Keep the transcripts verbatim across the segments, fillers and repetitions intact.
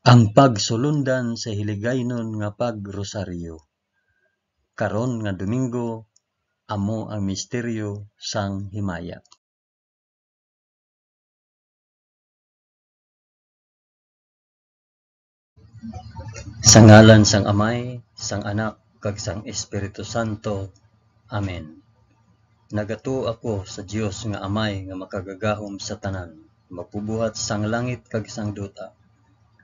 Ang pagsulundan sa hiligaynon nga pagrosaryo. Karon nga Domingo, amo ang misteryo sang himaya. Sa ngalan sang Amay, sang Anak, kag sang Espiritu Santo. Amen. Nagatuo ako sa Dios nga Amay nga makagagahom sa tanan, magbubuhat sang langit kag sang duta.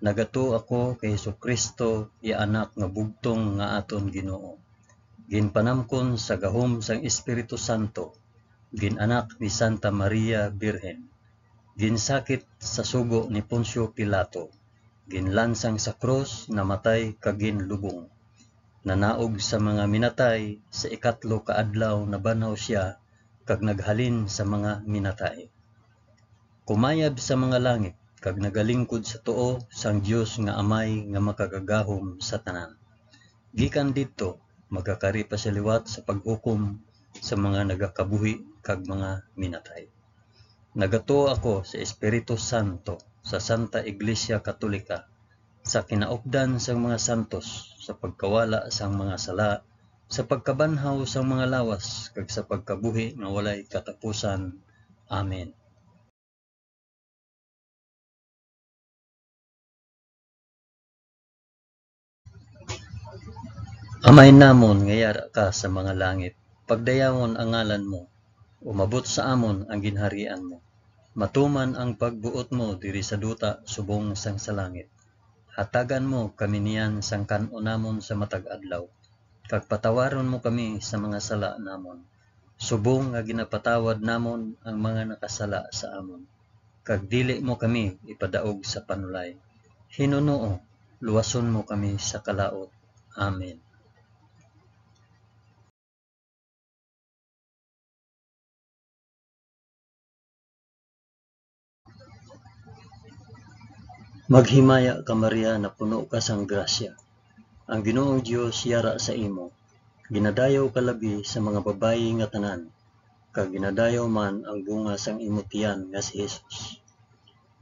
Nagatuo ako kay Jesu-Cristo, iya Anak nga bugtong nga aton Ginoo. Ginpanamkon sa gahom sang Espiritu Santo, gin-anak ni Santa Maria Birhen, ginsakit sa sugo ni Poncio Pilato, ginlansang sa krus, namatay kag ginlubong. Nanaog sa mga minatay, sa ikatlo ka adlaw nabanhaw sia kag naghalin sa mga minatay. Kumayab sa mga langit kag nagalingkod sa tuo sang Dios nga Amay nga makagagahom sa tanan. Gikan didto, magakari pa sia liwat sa paghukom sa mga nagakabuhi kag mga minatay. Nagatuo ako sa Espiritu Santo, sa Santa Iglesia Katolika, sa kinaupdan sang mga santos, sa pagkawala sang mga sala, sa pagkabanhaw sang mga lawas, kag sa pagkabuhi nga walay katapusan. Amen. Amay namon nga yara ka sa mga langit, pagdayawon ang ngalan mo, umabot sa amon ang ginharian mo. Matuman ang pagbuot mo diri sa duta subong sang sa langit. Hatagan mo kami niyan sang kan-on namon sa matag adlaw, kag patawaron mo kami sa mga sala namon, subong nga ginapatawad namon ang mga nakasala sa amon, kag dili mo kami ipadaog sa panulay. Hinunoo, luwason mo kami sa kalaut. Amen. Maghimaya ka, Maria, napuno ka sang grasya. Ang Ginoong Dios yara sa imo. Ginadayaw ka labi sa mga babayi nga tanan, kag ginadayaw man ang bunga sang imo tiyan nga si Jesus.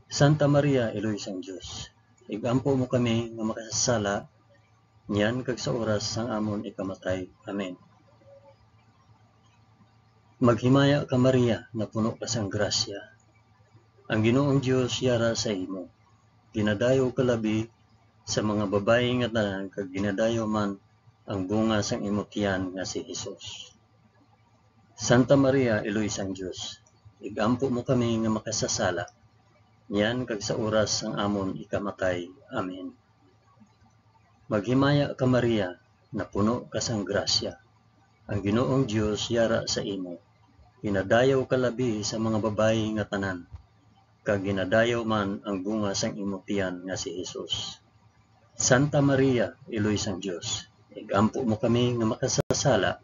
Santa Maria, Iloy sang Dios, ig-ampo mo kami nga makasasala, niyan kag sa oras sang amon ikamatay. Amen. Maghimaya ka, Maria, napuno ka sang grasya. Ang Ginoong Dios yara sa imo. Ginadayaw ka labi sa mga babayi nga tanan, kag ginadayaw man ang bunga sang imo tiyan nga si Jesus. Santa Maria, Iloy sang Dios, ig-ampo mo kami nga makasasala, niyan kag sa oras sang amon ikamatay. Amen. Maghimaya ka, Maria, napuno ka sang grasya. Ang Ginoong Dios yara sa imo. Ginadayaw ka labi sa mga babayi nga tanan, kag ginadayaw man ang bunga sang imo tiyan nga si Jesus. Santa Maria, Iloy sang Dios, ig-ampo mo kami nga makasasala,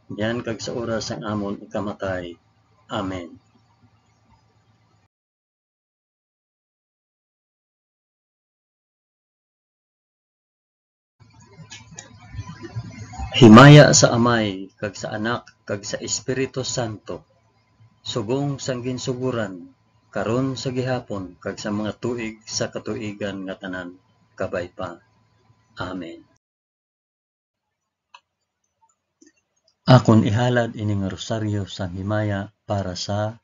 niyan kag sa oras sang amon ikamatay. Amen. Himaya sa Amay, kag sa Anak, kag sa Espiritu Santo, subong sang ginsugoran, karon, sa gihapon, kag sa mga tuig sa katuigan nga tanan. Kabay pa. Amen. Akon ihalad ini nga rosaryo sang himaya para sa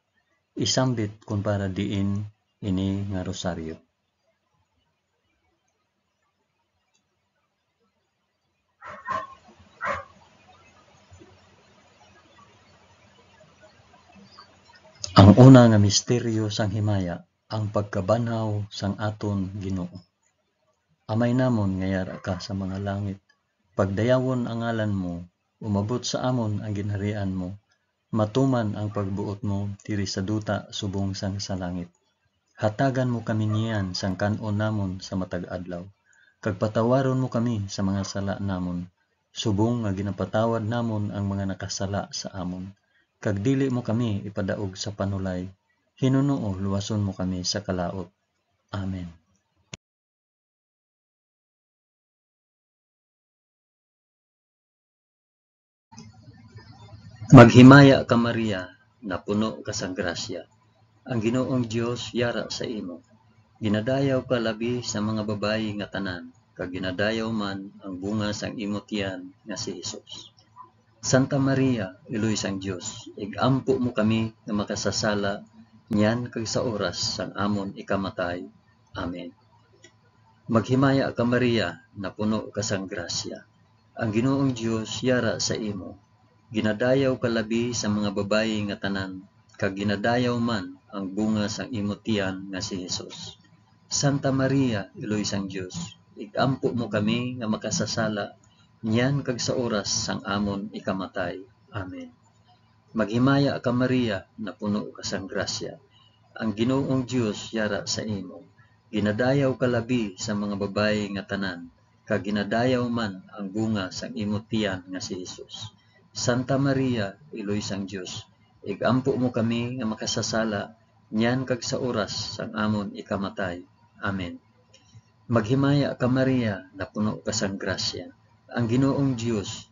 isambit kon para diin ini nga rosaryo. Ang una nga misteryo sang himaya, ang pagkabanhaw sang aton Ginoo. Amay namon nga yara ka sa mga langit, pagdayawon ang ngalan mo, umabot sa amon ang ginharian mo, matuman ang pagbuot mo diri sa duta subong sang sa langit. Hatagan mo kami niyan sang kan-on namon sa matag adlaw, kag patawaron mo kami sa mga sala namon, subong nga ginapatawad namon ang mga nakasala sa amon, kag dili mo kami ipadaog sa panulay. Hinunoo, luwason mo kami sa kalaut. Amen. Maghimaya ka, Maria, napuno ka sang grasya. Ang Ginoong Dios yara sa imo. Ginadayaw ka labi sa mga babayi nga tanan, kag ginadayaw man ang bunga sang imo tiyan nga si Jesus. Santa Maria, Iloy sang Dios, ig-ampo mo kami nga makasasala niyan kag sa oras sang amon ikamatay. Amen. Maghimaya ka, Maria, napuno ka sang grasya. Ang Ginoong Dios yara sa imo. Ginadayaw ka labi sa mga babayi nga tanan, kag ginadayaw man ang bunga sang imo tiyan nga si Jesus. Santa Maria, Iloy sang Dios, ig-ampo mo kami nga makasasala niyan kag sa oras sang amon ikamatay. Amen. Maghimaya ka, Maria, napuno ka sang grasya. Ang Ginoong Dios yara sa imo. Ginadayaw ka labi sa mga babayi nga tanan, kag ginadayaw man ang bunga sang imo tiyan nga si Jesus. Santa Maria, Iloy sang Dios, ig-ampo mo kami nga makasasala niyan kag sa oras sang amon ikamatay. Amen. Maghimaya ka, Maria, napuno ka sang grasya. Ang Ginoong Dios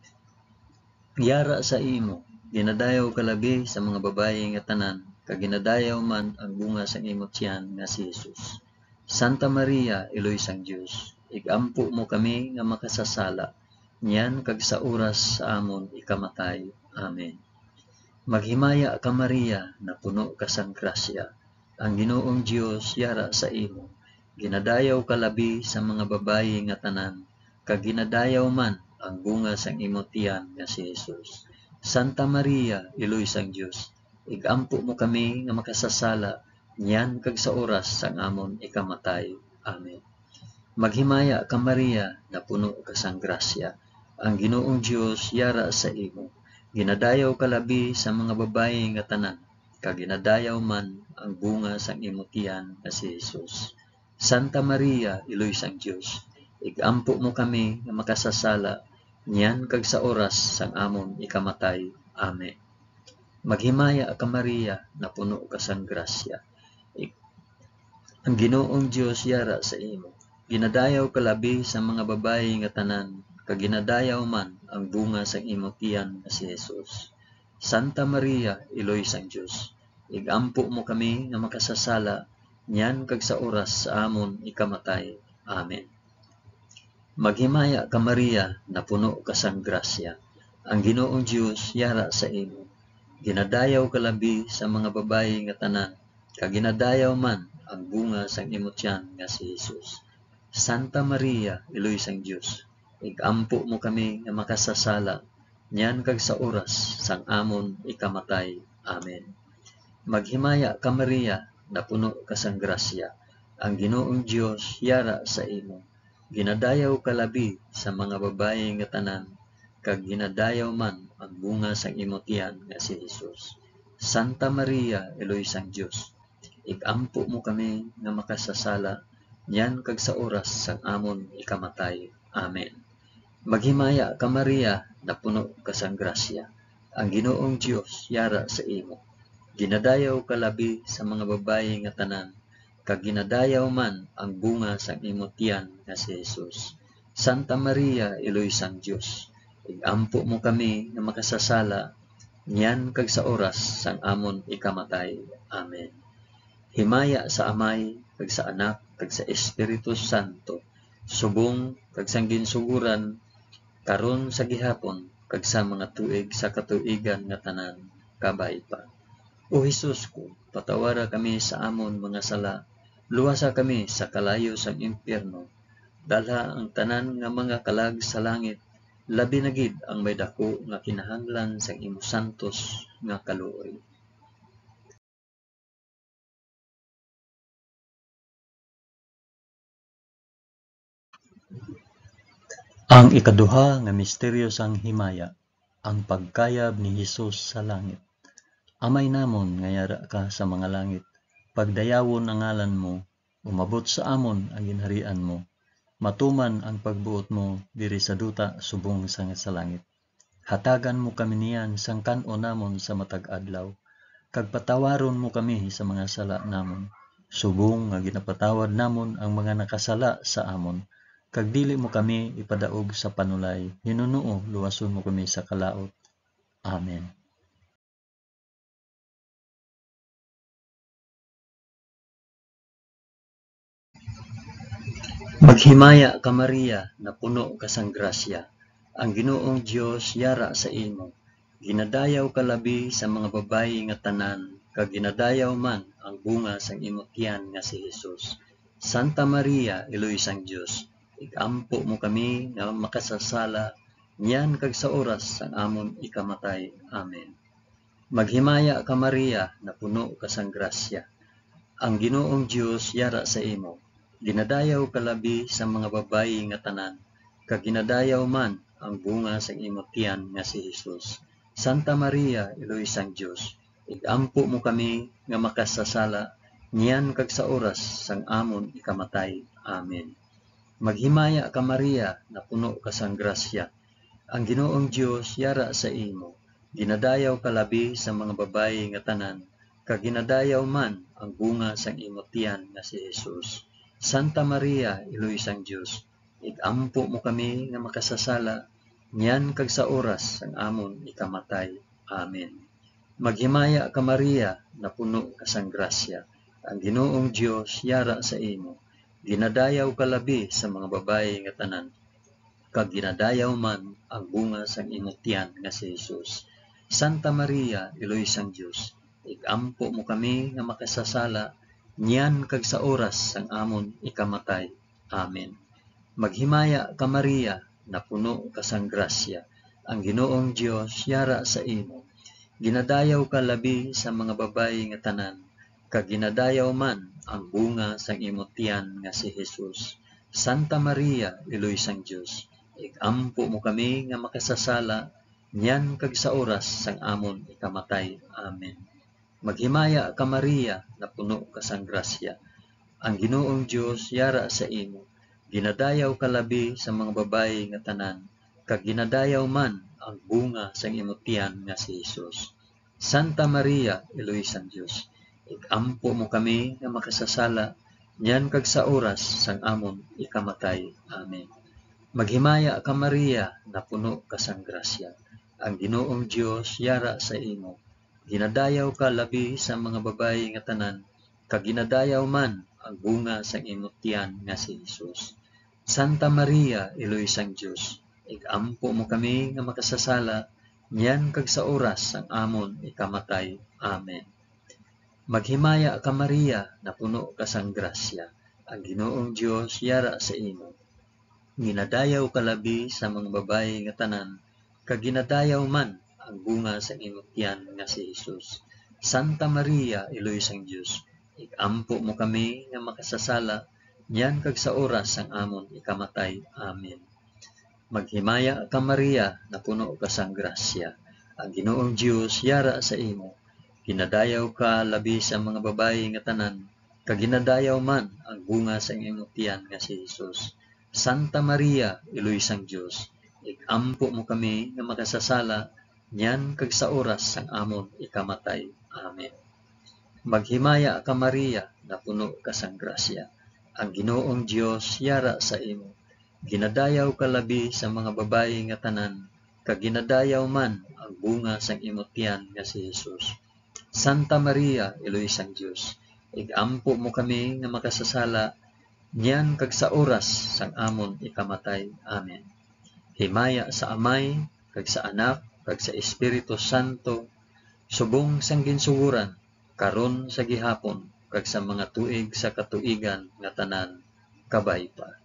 yara sa imo. Ginadayaw ka labi sa mga babayi nga tanan, kag ginadayaw man ang bunga sang imo tiyan nga si Jesus. Santa Maria, Iloy sang Dios, ig-ampo mo kami nga makasasala, niyan kag sa oras sa amon ikamatay. Amen. Maghimaya ka, Maria, napuno ka sang grasya. Ang Ginoong Dios yara sa imo. Ginadayaw ka labi sa mga babayi nga tanan, kag ginadayaw man ang bunga sang imo tiyan nga si Jesus. Santa Maria, Iloy sang Dios, ig-ampo mo kami nga makasasala niyan kag sa oras sang amon ikamatay. Amen. Maghimaya ka, Maria, napuno ka sang grasya. Ang Ginoong Dios yara sa imo. Ginadayaw ka labi sa mga babayi nga tanan, kag ginadayaw man ang bunga sang imo tiyan nga si Jesus. Santa Maria, Iloy sang Dios, ig-ampo mo kami nga makasasala niyan kag sa oras sang amon ikamatay. Amen. Maghimaya ka, Maria, napuno ka sang grasya. Ik-, ang Ginoong Dios yara sa imo. Ginadayaw ka labi sa mga babayi nga tanan, kag ginadayaw man ang bunga sang imo tiyan nga si Jesus. Santa Maria, Iloy sang Dios, ig-ampo mo kami nga makasasala niyan kag sa oras sa amon ikamatay. Amen. Maghimaya ka, Maria, napuno ka sang grasya. Ang Ginoong Dios yara sa imo. Ginadayaw ka labi sa mga babayi nga tanan, kag ginadayaw man ang bunga sang imo tiyan nga si Jesus. Santa Maria, Iloy sang Dios, ig-ampo mo kami nga makasasala niyan kag sa oras sang amon ikamatay. Amen. Maghimaya ka, Maria, napuno ka sang grasya. Ang Ginoong Dios yara sa imo. Ginadayaw ka labi sa mga babayi nga tanan, kag ginadayaw man ang bunga sang imo tiyan nga si Jesus. Santa Maria, Iloy sang Dios, ig-ampo mo kami nga makasasala niyan kag sa oras sang amon ikamatay. Amen. Maghimaya ka, Maria, napuno ka sang grasya. Ang Ginoong Dios yara sa imo. Ginadayaw ka labi sa mga babayi nga tanan, kag ginadayaw man ang bunga sang imo tiyan nga si Jesus. Santa Maria, Iloy sang Dios, ig-ampo mo kami nga makasasala niyan kag sa oras sang amon ikamatay. Amen. Himaya sa Amay, kag sa Anak, kag sa Espiritu Santo, subong kag sang ginsugoran, karon, sa gihapon, kag sa mga tuig sa katuigan nga tanan. Kabay pa. O Jesus ko, patawara kami sa amon mga sala, luwasa kami sa kalayo sang impyerno, dalha ang tanan nga mga kalag sa langit, labi na gid ang may daku nga kinahanglan sang imo santos nga kaluoy. Ang ikaduha nga misteryo sang himaya, ang pagkayab ni Jesus sa langit. Amay namon nga yara ka sa mga langit, pagdayawon ang ngalan mo, umabot sa amon ang ginharian mo, matuman ang pagbuot mo diri sa duta subong sang sa langit. Hatagan mo kami niyan sang kan-on namon sa matag adlaw, kag patawaron mo kami sa mga sala namon, subong nga ginapatawad namon ang mga nakasala sa amon, kag dili mo kami ipadaog sa panulay, hinunoo luwason mo kami sa kalaut. Amen. Maghimaya ka, Maria, napuno ka sang grasya, ang Ginoong Dios yara sa imo. Ginadayaw ka labi sa mga babayi nga tanan, kag ginadayaw man ang bunga sang imo tiyan nga si Jesus. Santa Maria, Iloy sang Dios, ig-ampo mo kami nga makasasala, niyan kag sa oras sang amon ikamatay. Amen. Maghimaya ka, Maria, napuno ka sang grasya. Ang Ginoong Dios yara sa imo. Ginadayaw ka labi sa mga babayi nga tanan, kag ginadayaw man ang bunga sang imo tiyan nga si Jesus. Santa Maria, Iloy sang Dios, ig-ampo mo kami nga makasasala, niyan kag sa oras sang amon ikamatay. Amen. Maghimaya ka, Maria, napuno ka sang grasya. Ang Ginoong Dios yara sa imo. Ginadayaw ka labi sa mga babayi nga tanan, kag ginadayaw man ang bunga sang imo tiyan nga si Jesus. Santa Maria, Iloy sang Dios, ig-ampo mo kami nga makasasala, niyan kag sa oras sang amon ikamatay. Amen. Maghimaya ka, Maria, napuno ka sang grasya. Ang Ginoong Dios yara sa imo. Ginadayaw ka labi sa mga babayi nga tanan, kag ginadayaw man ang bunga sang imo tiyan nga si Jesus. Santa Maria, Iloy sang Dios, ig-ampo mo kami nga makasasala, niyan kag sa oras sang amon ikamatay. Amen. Maghimaya ka, Maria, napuno ka sang grasya, ang Ginoong Dios yara sa imo. Ginadayaw ka labi sa mga babayi nga tanan, kag ginadayaw man ang bunga sang imo tiyan nga si Jesus. Santa Maria, Iloy sang Dios, ig-ampo mo kami nga makasasala, niyan kag sa oras sang amon ikamatay. Amen. Maghimaya ka, Maria, napuno ka sang grasya. Ang Ginoong Dios yara sa imo. Ginadayaw ka labi sa mga babayi nga tanan, kag ginadayaw man ang bunga sang imo tiyan nga si Jesus. Santa Maria, Iloy sang Dios, ig-ampo mo kami nga makasasala, niyan kag sa oras sang amon ikamatay. Amen. Maghimaya ka, Maria, napuno ka sang grasya. Ang Ginoong Dios yara sa imo. Ginadayaw ka labi sa mga babayi nga tanan, kag ginadayaw man ang bunga sang imo tiyan nga si Jesus. Santa Maria, Iloy sang Dios, ig-ampo mo kami nga makasasala, niyan kag sa oras sang amon ikamatay. Amen. Maghimaya ka, Maria, napuno ka sang grasya, ang Ginoong Dios yara sa imo. Ginadayaw ka labi sa mga babayi nga tanan, kag ginadayaw man ang bunga sang imo tiyan nga si Jesus. Santa Maria, Iloy sang Dios, ig-ampo mo kami nga makasasala, niyan kag sa oras sang amon ikamatay. Amen. Maghimaya ka, Maria, napuno ka sang grasya. Ang Ginoong Dios yara sa imo. Ginadayaw ka labi sa mga babayi nga tanan, kag ginadayaw man ang bunga sang imo tiyan nga si Jesus. Santa Maria, Iloy sang Dios, ig-ampo mo kami nga makasasala, niyan kag sa oras sang amon ikamatay. Amen. Maghimaya ka, Maria, napuno ka sang grasya. Ang Ginoong Dios yara sa imo. Ginadayaw ka labi sa mga babayi nga tanan, kag ginadayaw man ang bunga sang imo tiyan nga si Jesus. Santa Maria, Iloy sang Dios, ig-ampo mo kami nga makasasala, niyan kag sa oras sang amon ikamatay. Amen. Himaya sa Amay, kag sa Anak, kag sa Espiritu Santo, subong sang ginsugoran, karon, sa gihapon, kag sa mga tuig sa katuigan nga tanan. Kabay pa.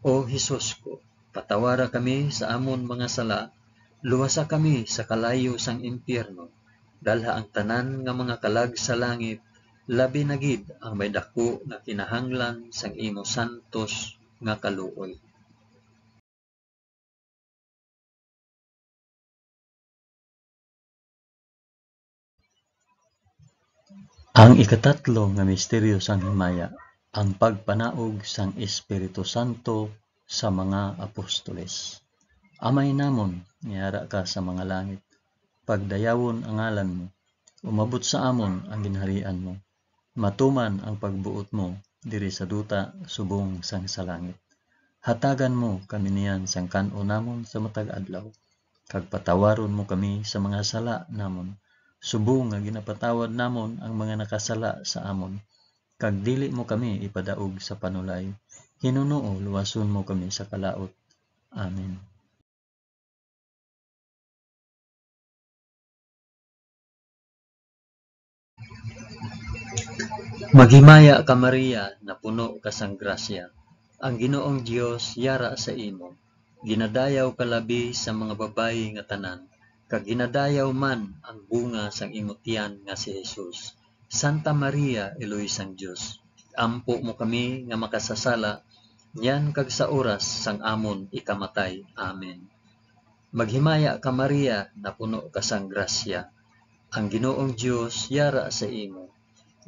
O Jesus ko, patawara kami sa amon mga sala, luwasa kami sa kalayo sang impyerno, dalha ang tanan nga mga kalag sa langit, labi na gid ang may daku nga kinahanglan sang imo santos nga kaluoy. Ang ikatatlo nga misteryo sang himaya, ang pagpanaog sang Espiritu Santo sa mga apostoles. Amay namon, nga yara ka sa mga langit, pagdayawon ang ngalan mo, umabot sa amon ang ginharian mo, matuman ang pagbuot mo diri sa duta subong sang sa langit. Hatagan mo kami niyan sang kan-o namon sa matag adlaw, kag patawaron mo kami sa mga sala namon, subong nga ginapatawad namon ang mga nakasala sa amon, kag dili mo kami ipadaog sa panulay, Hinunoo, luwason mo kami sa kalaut. Amen. Maghimaya ka, Maria, napuno ka sang grasya. Ang Ginoong Dios yara sa imo. Ginadayaw ka labi sa mga babayi nga tanan, kag ginadayaw man ang bunga sang imo tiyan nga si Jesus. Santa Maria, Iloy sang Dios, ampo mo kami nga makasasala, niyan kag sa oras sang amon ikamatay. Amen. Maghimaya ka, Maria, napuno ka sang grasya. Ang Ginoong Dios yara sa imo.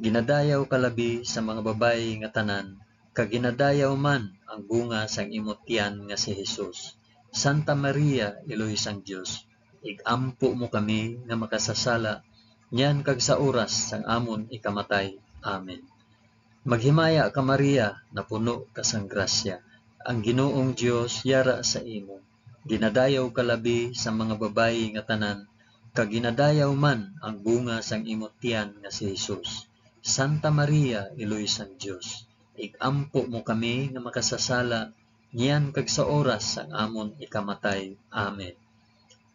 Ginadayaw ka labi sa mga babayi nga tanan, kag ginadayaw man ang bunga sang imo tiyan nga si Jesus. Santa Maria, Iloy sang Dios, ig-ampo mo kami nga makasasala, niyan kag sa oras sang amon ikamatay. Amen. Maghimaya ka, Maria, napuno ka sang grasya. Ang Ginoong Dios yara sa imo. Ginadayaw ka labi sa mga babayi nga tanan, kag ginadayaw man ang bunga sang imo tiyan nga si Jesus. Santa Maria, Iloy sang Dios, ig-ampo mo kami nga makasasala, niyan kag sa oras sang amon ikamatay. Amen.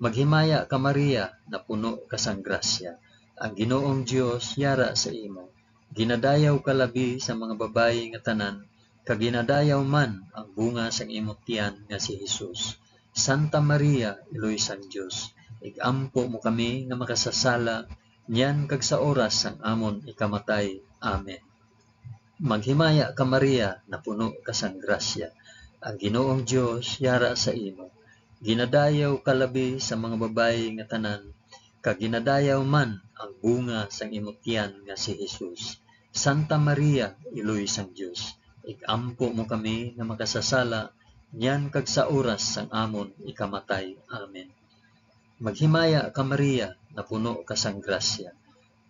Maghimaya ka, Maria, napuno ka sang grasya. Ang Ginoong Dios yara sa imo. Ginadayaw ka labi sa mga babayi nga tanan, kag ginadayaw man ang bunga sang imo tiyan nga si Jesus. Santa Maria, Iloy sang Dios, ig-ampo mo kami nga makasasala, niyan kag sa oras sang amon ikamatay. Amen. Maghimaya ka, Maria, napuno ka sang grasya. Ang Ginoong Dios yara sa imo. Ginadayaw ka labi sa mga babayi nga tanan, kag ginadayaw man ang bunga sang imo tiyan nga si Jesus. Santa Maria, Iloy sang Dios, ig-ampo mo kami nga makasasala, niyan kag sa oras sang amon ikamatay. Amen. Maghimaya ka, Maria, napuno ka sang grasya.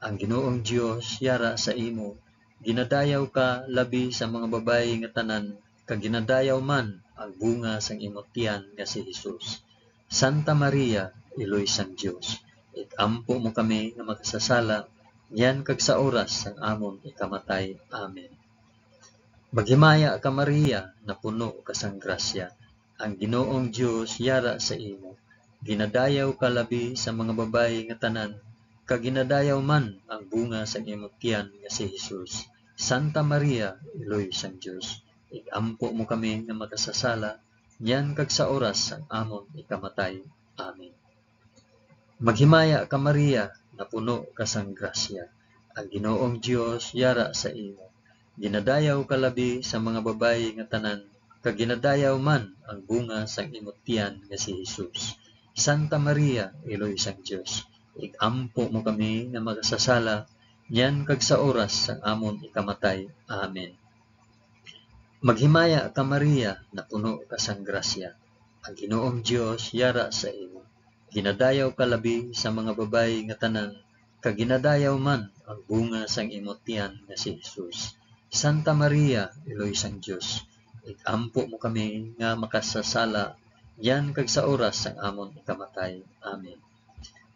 Ang Ginoong Dios yara sa imo. Ginadayaw ka labi sa mga babayi nga tanan, kag ginadayaw man ang bunga sang imo tiyan nga si Jesus. Santa Maria, Iloy sang Dios, ig-ampo mo kami nga makasasala, niyan kag sa oras sang amon ikamatay. Amen. Maghimaya ka, Maria, napuno ka sang grasya. Ang Ginoong Dios yara sa imo. Ginadayaw ka labi sa mga babayi nga tanan, kag ginadayaw man ang bunga sang imo tiyan nga si Jesus. Santa Maria, Iloy sang Dios, ig-ampo mo kami nga makasasala, niyan kag sa oras sang amon ikamatay. Amen. Maghimaya ka, Maria, napuno ka sang grasya. Ang Ginoong Dios yara sa imo. Ginadayaw ka labi sa mga babayi nga tanan, kag ginadayaw man ang bunga sang imo tiyan nga si Jesus. Santa Maria, Iloy sang Dios, ig-ampo mo kami nga makasasala, niyan kag sa oras sang amon ikamatay. Amen. Maghimaya ka, Maria, napuno ka sang grasya. Ang Ginoong Dios yara sa imo. Ginadayaw ka labi sa mga babayi nga tanan, kag ginadayaw man ang bunga sang imo tiyan nga si Jesus. Santa Maria, Iloy sang Dios, ig-ampo mo kami nga makasasala, niyan kag sa oras sang amon ikamatay. Amen.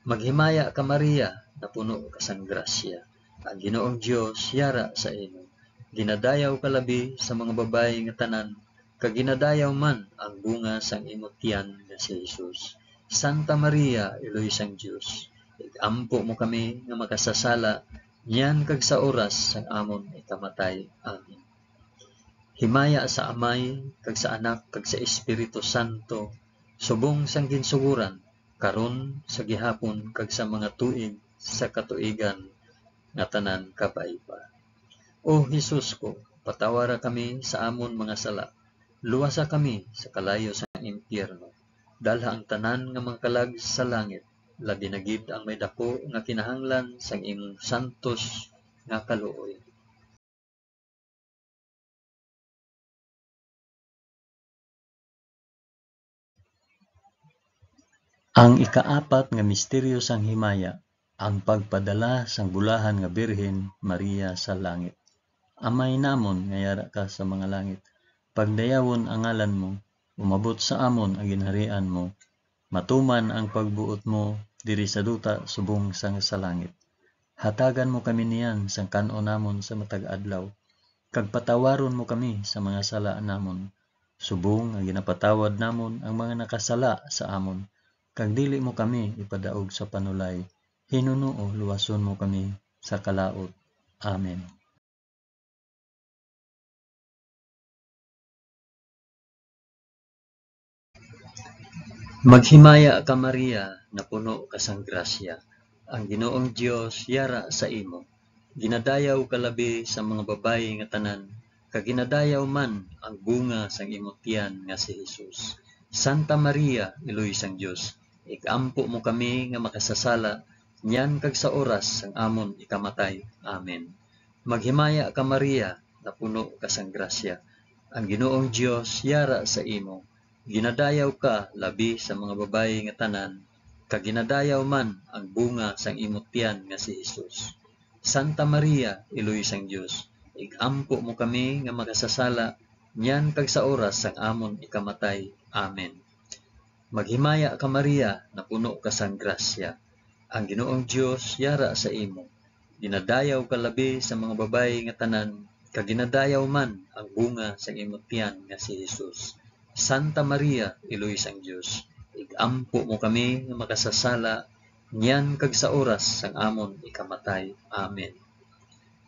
Maghimaya ka, Maria, napuno ka sang grasya. Ang Ginoong Dios yara sa imo. Ginadayaw ka labi sa mga babayi nga tanan, kag ginadayaw man ang bunga sang imo tiyan nga si Jesus. Santa Maria, Iloy sang Dios, ig-ampo mo kami nga makasasala, niyan kag sa oras sang amon ikamatay. Amen. Himaya sa Amay, kag sa Anak, kag sa Espiritu Santo, subong sang ginsugoran, karon, sa gihapon, kag sa mga tuig sa katuigan nga tanan. Kabay pa. O Jesus ko, patawara kami sa amon mga sala, luwasa kami sa kalayo sang impyerno, dalha ang tanan nga mga kalag sa langit, labi na gid ang may daku nga kinahanglan sang imong santos nga kaluoy. Ang ikaapat nga misteryo sang himaya, ang pagpadala sang bulahan nga Birhen Maria sa langit. Amay namon nga yara ka sa mga langit, pagdayawon ang ngalan mo, umabot sa amon ang ginharian mo, matuman ang pagbuot mo diri sa duta subong sang sa langit. Hatagan mo kami niyan sang kan-on namon sa matag adlaw, kag patawaron mo kami sa mga sala namon, subong nga ginapatawad namon ang mga nakasala sa amon, kag dili mo kami ipadaog sa panulay, hinunoo luwason mo kami sa kalaut. Amen. Maghimaya ka, Maria, napuno ka sang grasya. Ang Ginoong Dios yara sa imo. Ginadayaw ka labi sa mga babayi nga tanan, kag ginadayaw man ang bunga sang imo tiyan nga si Jesus. Santa Maria, Iloy sang Dios, ig-ampo mo kami nga makasasala, niyan kag sa oras sang amon ikamatay. Amen. Maghimaya ka, Maria, napuno ka sang grasya. Ang Ginoong Dios yara sa imo. Ginadayaw ka labi sa mga babayi nga tanan, kag ginadayaw man ang bunga sang imo tiyan nga si Jesus. Santa Maria, Iloy sang Dios, ig-ampo mo kami nga makasasala, niyan kag sa oras sang amon ikamatay. Amen. Maghimaya ka, Maria, napuno ka sang grasya. Ang Ginoong Dios yara sa imo. Ginadayaw ka labi sa mga babayi nga tanan, kag ginadayaw man ang bunga sang imo tiyan nga si Jesus. Santa Maria, Iloy sang Dios, ig-ampo mo kami nga makasasala, niyan kag sa oras sang amon ikamatay. Amen.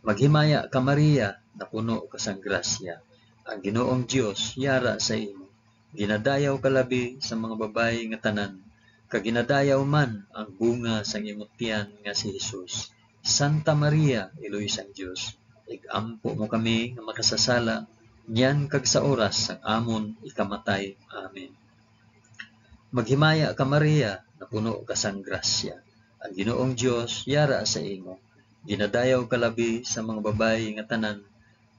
Maghimaya ka, Maria, napuno ka sang grasya. Ang Ginoong Dios yara sa imo. Ginadayaw ka labi sa mga babayi nga tanan, kag ginadayaw man ang bunga sang imo tiyan nga si Jesus. Santa Maria, Iloy sang Dios, ig-ampo mo kami nga makasasala, niyan kag sa oras sang amon ikamatay. Amen. Maghimaya ka, Maria, napuno ka sang grasya. Ang Ginoong Dios yara sa imo. Ginadayaw ka labi sa mga babayi nga tanan,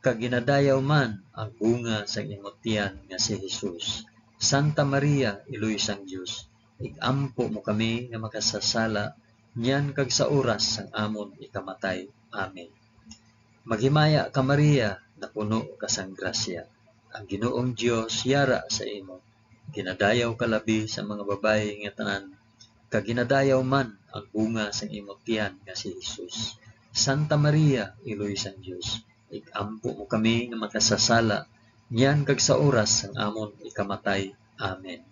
kag ginadayaw man ang bunga sang imo tiyan nga si Jesus. Santa Maria, Iloy sang Dios, ig-ampo mo kami nga makasasala, niyan kag sa oras sang amon ikamatay. Amen. Maghimaya ka, Maria, napuno ka sang grasya. Ang Ginoong Dios yara sa imo. Ginadayaw ka labi sa mga babayi nga tanan, kag ginadayaw man ang bunga sang imo tiyan nga si Jesus. Santa Maria, Iloy sang Dios, ig-ampo mo kami nga makasasala, niyan kag sa oras sang amon ikamatay. Amen.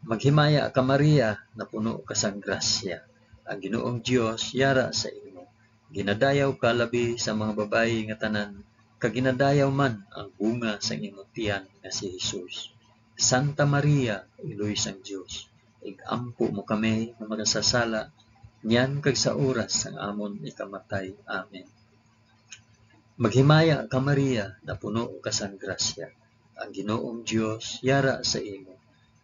Maghimaya ka, Maria, napuno ka sang grasya. Ang Ginoong Dios yara sa imo. Ginadayaw ka labi sa mga babayi nga tanan, kag ginadayaw man ang bunga sang imo tiyan nga si Jesus. Santa Maria, Iloy sang Dios, ig-ampo mo kami nga makasasala, niyan kag sa oras sang amon ikamatay. Amen. Maghimaya ka, Maria, napuno ka sang grasya. Ang Ginoong Dios yara sa imo.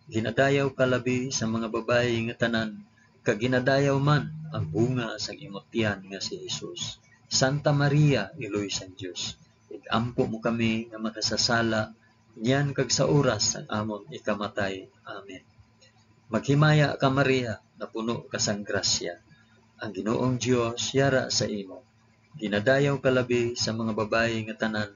Ginadayaw ka labi sa mga babayi nga tanan, kag ginadayaw man ang bunga sang imo tiyan nga si Jesus. Santa Maria, Iloy sang Dios, ig-ampo mo kami nga makasasala, niyan kag sa oras sang amon ikamatay. Amen. Maghimaya ka, Maria, napuno ka sang grasya. Ang Ginoong Dios yara sa imo. Ginadayaw ka labi sa mga babayi nga tanan,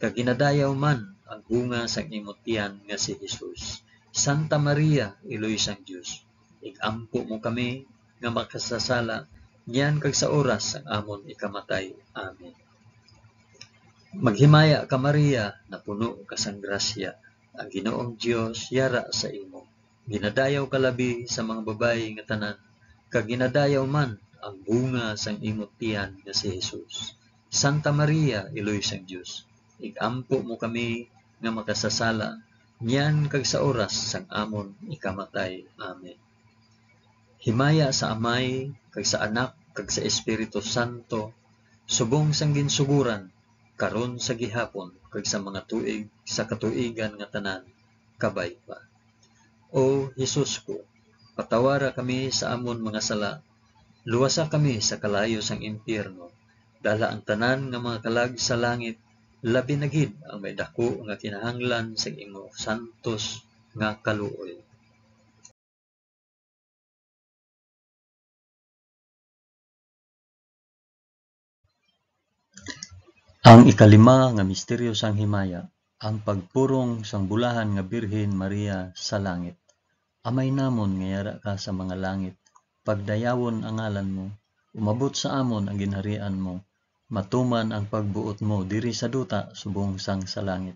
kag ginadayaw man ang bunga sang imo tiyan nga si Jesus. Santa Maria, Iloy sang Dios, ig-ampo mo kami nga makasasala, niyan kag sa oras sang amon ikamatay. Amen. Maghimaya ka, Maria, napuno ka sang grasya. Ang Ginoong Dios yara sa imo. Ginadayaw ka labi sa mga babayi nga tanan, kag ginadayaw man ang bunga sang imo tiyan nga si Jesus. Santa Maria, Iloy sang Dios, ig-ampo mo kami nga makasasala, niyan kag sa oras sang amon ikamatay. Amen. Himaya sa Amay, kag sa Anak, kag sa Espiritu Santo, subong sang ginsugoran, karon, sa gihapon, kag sa mga tuig sa katuigan nga tanan. Kabay pa. O Jesus ko, patawara kami sa amon mga sala, luwasa kami sa kalayo sang impyerno, dala ang tanan nga mga kalag sa langit, labi na gid ang may daku nga kinahanglan sang imo santos nga kaluoy. Ang ikalima nga misteryo sang himaya, ang pagpurong sang bulahan nga Birhen Maria sa langit. Amay namon nga yara ka sa mga langit, pagdayawon ang ngalan mo, umabot sa amon ang ginharian mo, matuman ang pagbuot mo diri sa duta subong sang sa langit.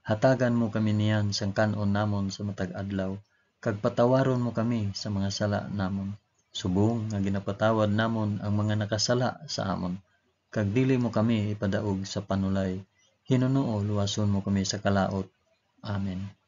Hatagan mo kami niyan sang kan-on namon sa matag adlaw, kag patawaron mo kami sa mga sala namon, subong nga ginapatawad namon ang mga nakasala sa amon. Kag dili mo kami ipadaog sa panulay, hinunoo luwason mo kami sa kalaut. Amen.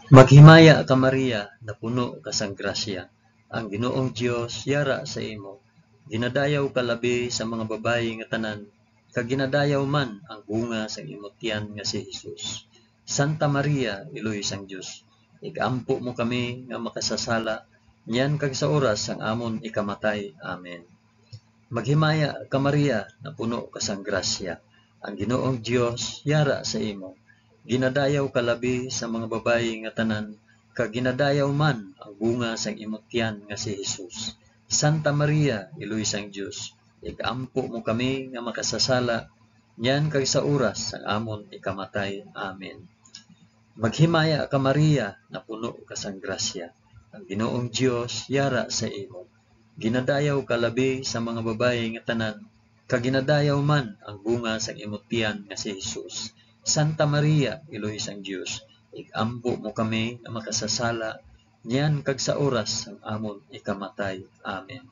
Maghimaya ka, Maria, napuno ka sang grasya. Ang Ginoong Dios yara sa imo. Ginadayaw ka labi sa mga babayi nga tanan, kag ginadayaw man ang bunga sang imo tiyan nga si Jesus. Santa Maria, Iloy sang Dios, ig-ampo mo kami nga makasasala, niyan kag sa oras sang amon ikamatay. Amen. Maghimaya ka, Maria, napuno ka sang grasya. Ang Ginoong Dios yara sa imo. Ginadayaw ka labi sa mga babayi nga tanan, kag ginadayaw man ang bunga sang imo tiyan nga si Jesus. Santa Maria, Iloy sang Dios, ig-ampo mo kami nga makasasala, niyan kag sa oras sang amon ikamatay. Amen. Maghimaya ka, Maria, napuno ka sang grasya. Ang Ginoong Dios yara sa imo. Ginadayaw ka labi sa mga babayi nga tanan, kag ginadayaw man ang bunga sang imo tiyan nga si Jesus. Santa Maria, Iloy sang Dios, ig-ampo mo kami nga makasasala, niyan kag sa oras sang amon ikamatay. Amen.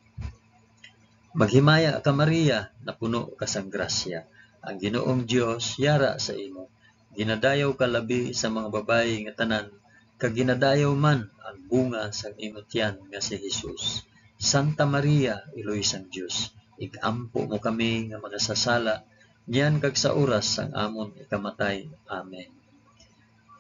Maghimaya ka, Maria, napuno ka sang grasya. Ang Ginoong Dios yara sa imo. Ginadayaw ka labi sa mga babayi nga tanan, kag ginadayaw man ang bunga sang imo tiyan nga si Jesus. Santa Maria, Iloy sang Dios, ig-ampo mo kami nga makasasala, niyan kag sa oras sang amon ikamatay. Amen.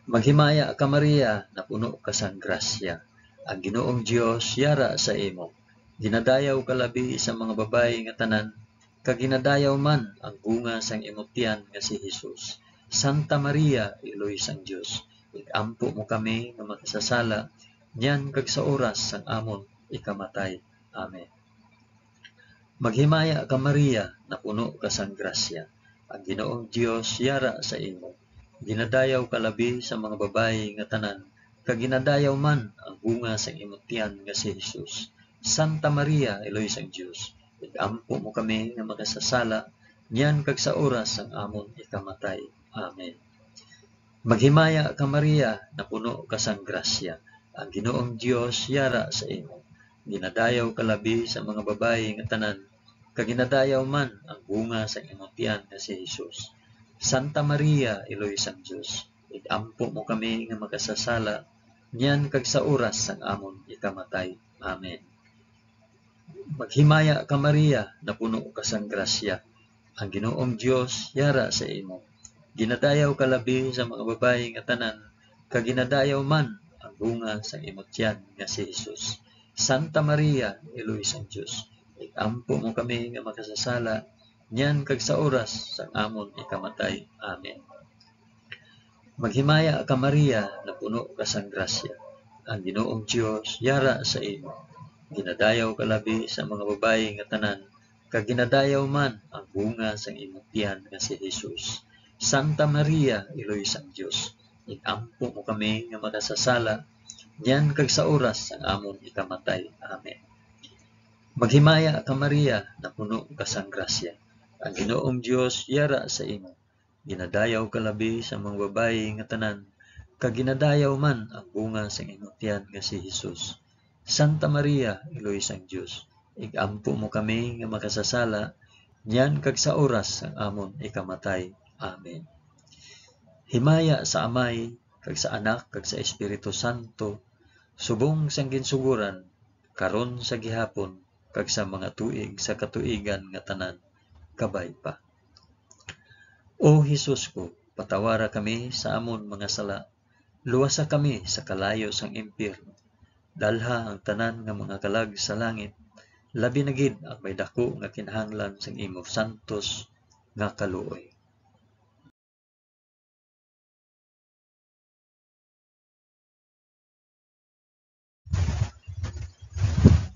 Maghimaya ka, Maria, napuno ka sang grasya. Ang Ginoong Dios yara sa imo. Ginadayaw ka labi sa mga babayi nga tanan, kag ginadayaw man ang bunga sang imo tiyan nga si Jesus. Santa Maria, Iloy sang Dios, ig-ampo mo kami nga makasasala, niyan kag sa oras sang amon ikamatay. Amen. Maghimaya ka, Maria, napuno ka sang grasya. Ang Ginoong Dios yara sa imo. Ginadayaw ka labi sa mga babayi nga tanan, kag ginadayaw man ang bunga sang imo tiyan nga si Jesus. Santa Maria, Iloy sang Dios, ig-ampo mo kami nga makasasala, niyan kag sa oras sang amon ikamatay. Amen. Maghimaya ka, Maria, napuno ka sang grasya. Ang Ginoong Dios yara sa imo. Ginadayaw ka labi sa mga babayi nga tanan, kag ginadayaw man ang bunga sang imo tiyan nga si Jesus. Santa Maria, Iloy sang Dios, ig-ampo mo kami nga makasasala, niyan kag sa oras sang amon ikamatay. Amen. Maghimaya ka, Maria, napuno ka sang grasya. Ang Ginoong Dios yara sa imo. Ginadayaw ka labi sa mga babayi nga tanan, kag ginadayaw man ang bunga sang imo tiyan nga si Jesus. Santa Maria, Iloy sang Dios, ig-ampo mo kami nga makasasala, niyan kag sa oras sang amon ikamatay. Amen. Maghimaya ka, Maria, napuno ka sang grasya. Ang Ginoong Dios yara sa imo. Ginadayaw ka labi sa mga babayi nga tanan, kag ginadayaw man ang bunga sang imo tiyan nga si Jesus. Santa Maria, Iloy sang Dios, ig-ampo mo kami nga makasasala, niyan kag sa oras sang amon ikamatay. Amen. Maghimaya ka, Maria, napuno ka sang grasya. Ang Ginoong Dios yara sa imo. Ginadayaw ka labi sa mga babayi nga tanan, kag ginadayaw man ang bunga sang imo tiyan nga si Jesus. Santa Maria, Iloy sang Dios, ig-ampo mo kami nga makasasala, niyan kag sa oras sang amon ikamatay. Amen. Himaya sa Amay, kag sa Anak, kag sa Espiritu Santo, subong sang ginsugoran, karon, sa gihapon, kag sa mga tuig sa katuigan nga tanan. Kabay pa. O Jesus ko, patawara kami sa amon mga sala, luwasa kami sa kalayo sang impyerno, dalha ang tanan nga mga kalag sa langit, labi na gid ang may daku nga kinahanglan sang imo santos nga kaluoy.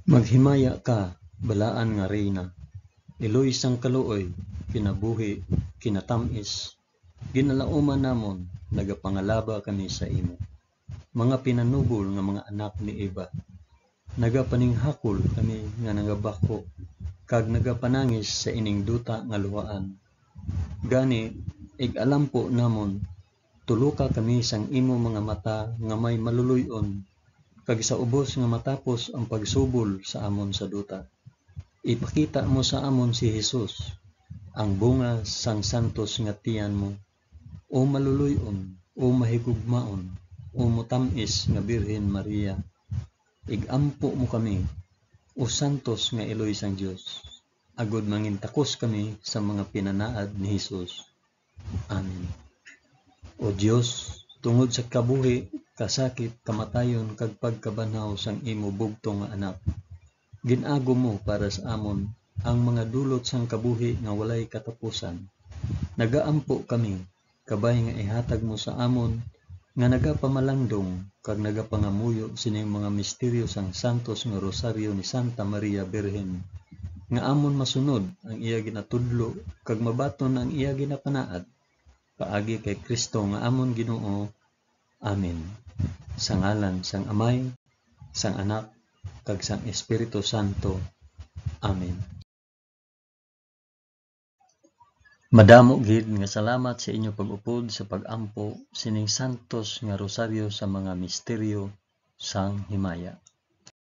Maghimaya ka, balaan nga Reyna, iloy sang kaluoy, kinabuhi, kinatamis, ginalauman namon, nagapangalaba kami sa imo. mga pinanubol nga mga anak ni Eva. Nagapaninghakol kami nga nagabako kag nagapanangis sa ining duta nga luhaan. Gani, ig-alampo namon, tuluka kami sang imo mga mata nga may maluloy-on, kag sa ubos nga matapos ang pagsubol sa amon sa duta, ipakita mo sa amon si Jesus, ang bunga sang santos nga tiyan mo. O maluloy-on, o mahigugmaon, o mutam-is nga Birhen Maria, ig-ampo mo kami, o santos nga iloy sang Dios, agod mangintakos kami sa mga pinanaad ni Jesus. Amen. O Dios, tungod sa kabuhi, kasakit, kamatayon, kag pagkabanhaw sang imo bugtong nga Anak, gin-agom mo para sa amon ang mga dulot sang kabuhi nga walay katapusan. Nagaampo kami, kabay nga ihatag mo sa amon nga nagapamalandong kag nagapangamuyo sining mga misteryo sang santos nga Rosaryo ni Santa Maria Birhen, nga amon masunod ang iya ginatudlo kag mabaton ang iya ginapanaad, paagi kay Cristo nga amon Ginoo. Amen. Sa ngalan sang Amay, sang Anak, kag sang Espiritu Santo. Amen. Madamo gid nga salamat sa inyo pag-upod sa pag-ampo sining santos nga rosaryo sa mga misteryo sang himaya.